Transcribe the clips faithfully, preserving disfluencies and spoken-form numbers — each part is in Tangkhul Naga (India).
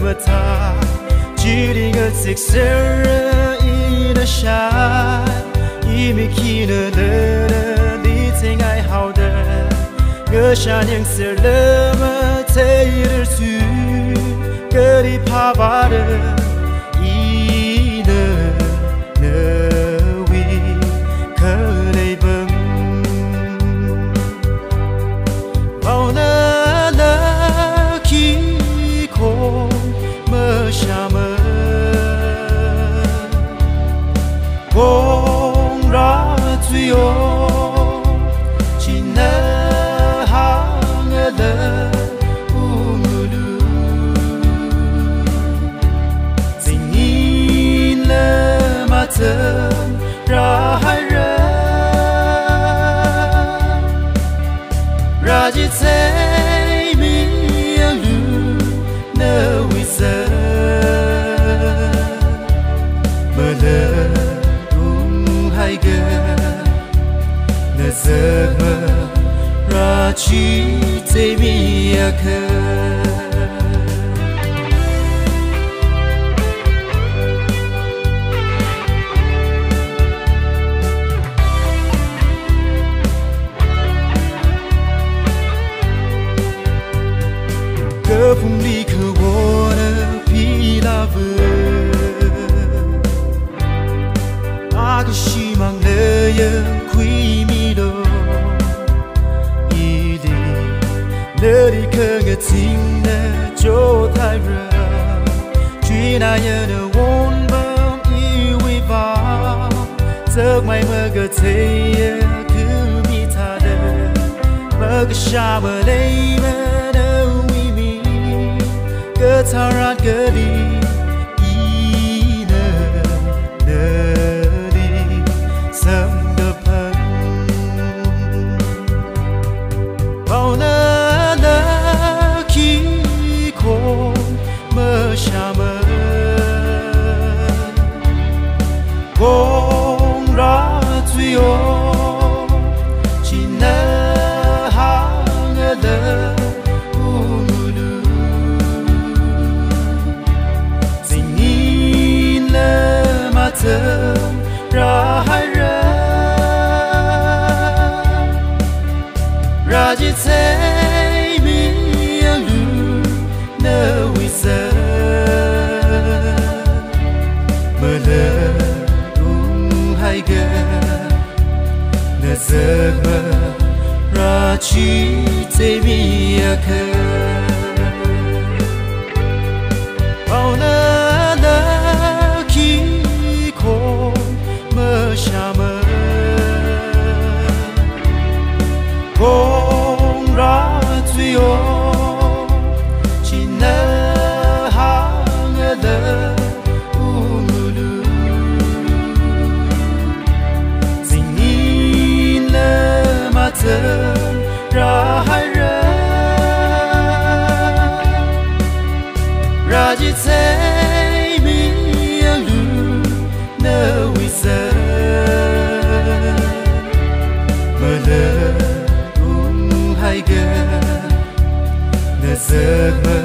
Thā, chili ngasikser ina shāi, imik hina lele li thengai haoda, ngashan yangser lama theirar su, kali phāvāra, ina nawui khalei bang. Vaona lakhi khong mashāma. Kongra tsuiyo, china hāngala ungulu. Zingin lama thang rāhaira. Rāchithei mi yanglu nawui sā. Mala ung haiga, na sāma rāchithei mi akha. Kaphungli kawona pilava. Akha shimāng nayang khuimilu. Ili nali khangatingna chothaira. China yana wonbam iwui vang. Zakmai makatheiya khami thāda. Makashā maleimana nawui mi. Katharan kali ina nali samkaphang. Vaona lakhi khong mashāma. Kongra tsuiyo, china hāngala ungulu. Zingin lama thang rāhaira. Rāchithei mi yanglu nawui sā. Mala ung haiga, na sāma rāchithei mi akha. Vaona lakhi khong mashāma. Kongra tsuiyo, china hāngala ungulu. Zingin lama thang rāhaira. Rāchithei mi yanglu nawui sā. Mala ung haiga, na sāma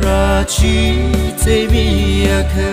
rāchithei mi akha.